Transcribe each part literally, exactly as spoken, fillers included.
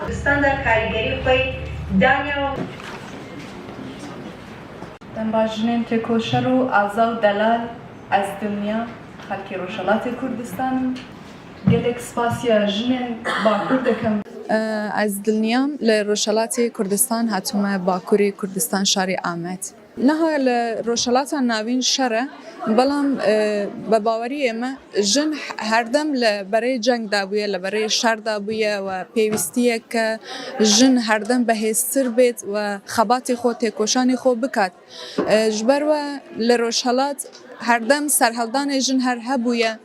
Kurdistan de karîgerî xwe daniya. Demba jinên têkoşer û aza û delal, ez dilniya xelkê Rojhelatê Kurdistan im. Gelek spasiya jinên Bakur dikim. Ez dilniyam li Rojhelatê Kurdistan hatime Bakurê Kurdistan, şarê Amed. Niha li Rojhelata Navîn şer e, belam, e, bi baweriyê me jin herdem li berê ceng de bûye, li berê şer de bûye we pêwîstiyeke jin herdem bihêztir bêt we xebatê xwe, têkoşanê xwe bikat. E, ji ber we li Rojhelat herdem serhildanê jin her hebûye.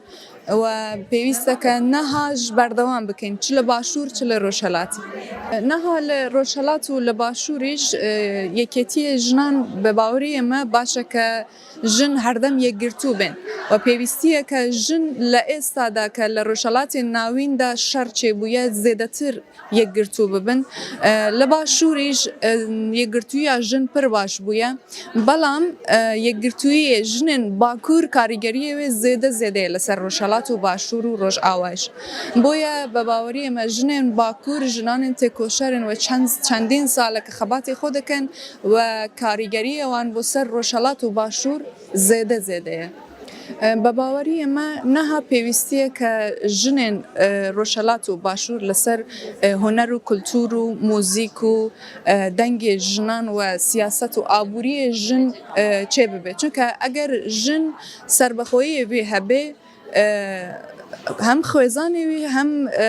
We pêwîst e ke niha ji berdewam bikin, çi li Başûr, çi li Rojhelat. Niha li Rojhelat û li Başûrî ji, e, yekêtiyê jinan bi baweriyê me baş e ke jin herdem yekgirtû bên. We pêwîstî ye ke jin li êsta de ke li Rojhelatê Navîn de şer çêbûye, zêdetir yekgirtû bibin. E, li Başûrî ji, e, yekgirtûya jin pir baş bûye. Belam, e, yekgirtûyê jinên Bakur karîgeriyê wê zêde zêde ye li ser Rojhelat û Başûr û Rojavayê jî. Boye bi baweriyê me jinên Bakur, jinanên têkoşer in we çend, çendîn sal e ke xebatê xwe dikin we karîgeriyê wan bo ser Rojhelat û Başûr zêde zêde ye. E, bi baweriyê me niha pêwîstî ye ke jinên, e, Rojhelat û Başûr li ser, e, huner û kultur û muzîk û, e, dengê jinan we siyaset û aboriyê jin, e, çêbibe. Çunke eger jin serbixweyiyê wî hebe, e, hem xwêzanê wî hem, e,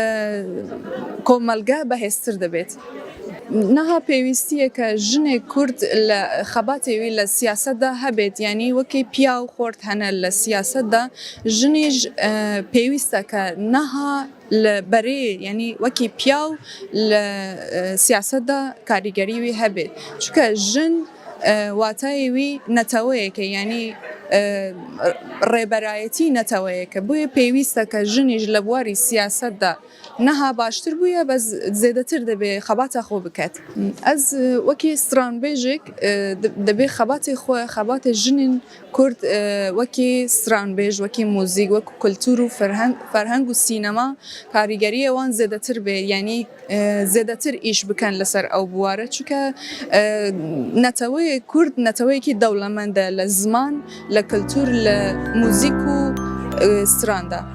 komelge bihêztir dibêt. Niha pêwîstî ye ke jinê Kurd li xebatê wî li siyaset de hebêt, yanî wekî piya û xort hene li siyaset de, jinî ji, e, pêwîst e ke niha li berê, yanî wekî piyaw li, e, siyaset de karîgerî wî hebêt. Çunke jin, e, wateyê wî neteweyek e, yanî, e, rêberayetî neteweyek e. Boye pêwîst e ke jinî ji li warî siyaset de niha baştir bûye, bes zêdetir dibê xebata xwe biket. Ez, e, wekî stranbêjek, e, di-, dibê xebatê xwe, xebatê jinên Kurd, e, wekî stranbêj, wekî muzîk, wekî kultur û ferheng, ferheng û sînema karîgeriyê wan zêdetir bê, yanî, e, zêdetir îş bikin li ser ew biware. Çunke, e, neteweyê Kurd neteweyekî dewlemend e li ziman, li kultur, li muzîk û, e, stran de.